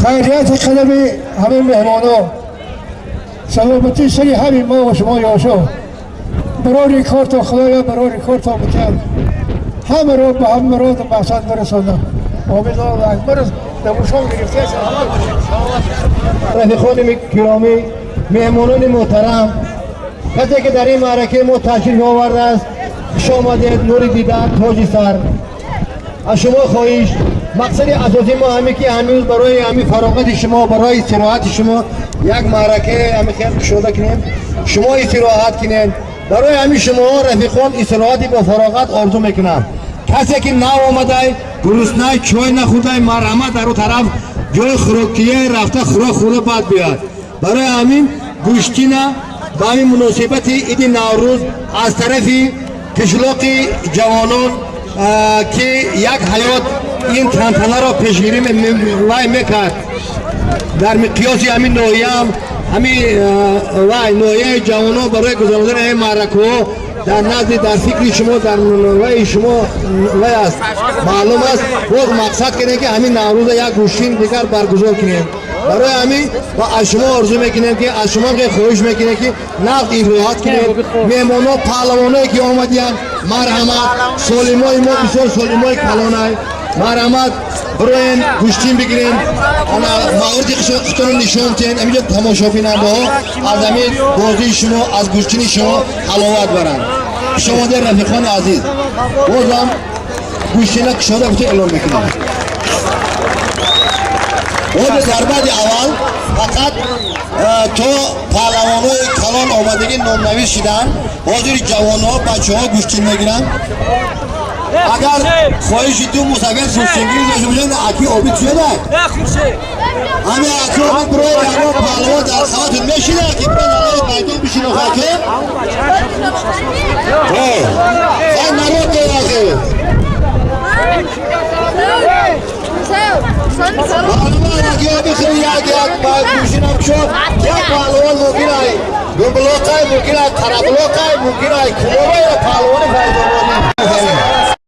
Хайрияти қадами ҳамин меҳмоно, саломатии сари ҳамин мо ва шумо, ёшо, барори корто Худоё, барори корто бутиҳад, ҳамаро ба ҳам муроду мақсад бирасонад. Омин. Аллоҳу акбар. Намушон гирифта. Рафиқони гиромӣ, меҳмонони муҳтарам, касе ки дар ин маъракаи мо ташриф овардааст, хуш омадед, нури дида, тоҷи сар. Аз шумо хоҳиш, мақсади асосии мо ҳамин ки ҳамин барои ҳамин фароғати шумо, барои истироҳати шумо як маъракаи ҳамин хел кушода кунем, шумо истироҳат кунед. Барои ҳамин шумоҳо, рафиқон, истироҳати бо фароғат орзу мекунам. Касе ки нав омадай, гуруснай, чой нахӯрдай, марҳамат, дар у тараф ҷои хӯрокия, рафта хӯрок хӯрда, баъд биёяд. Барои ҳамин гӯштина ба ҳамин муносибати иди Наврӯз аз тарафи қишлоқи ҷавонон, ки як ҳаёт ин тантанаро пешгирӣ вай мекард, дар миқёси ҳамин ноҳияам, ҳамин вай ноҳияи ҷавонон барои гузарондани ҳамин маъракаҳо дар назди, дар фикри шумо, дар ваи шумо вай аст, маълум аст. Боз мақсад кардем, ки ҳамин Наврӯза як гӯштин дигар баргузор кунем. Барои ҳамин ва аз шумо орзу мекунем, ки аз шумо хоҳиш мекунем, ки нағз истироҳат кунед. Меҳмонҳо, паҳлавоное ки омадиянд, марҳамат, солимои мо бисёр солимои калонай, марҳамат, бироен, гӯштин бигирем, ана маҳорати худтонро нишон диҳен. Ҳаминҷо тамошобинандаҳо аз ҳамин бозии шумо, аз гӯштини шумо ҳаловат баранд. Хушомадед, рафиқони азиз. Бозам гӯштина кушода гуфта эълон мекунем. Ҳозир дар баъди аввал фақат то паҳлавонои калон омадагӣ номнавис шиданд. Ҳозир ҷавонҳо, бачаҳо гӯштин мегиранд. Агар хоҳиши ду мусафед гӯштингирӣ дошта бошанд, аки Обид шуда, ҳами аки Обид бирои, ягон паҳлавон дар қаватун мешина, ки биро майдон бишина. Хаке хай народ охи. Маълумот, аки Обид хели як як гӯштинам шуд. Як паҳлавон мумкин ай Гумблоқай, мумкин ай Қараблоқай, мумкин ай Кулобай, паҳлавони файзобод.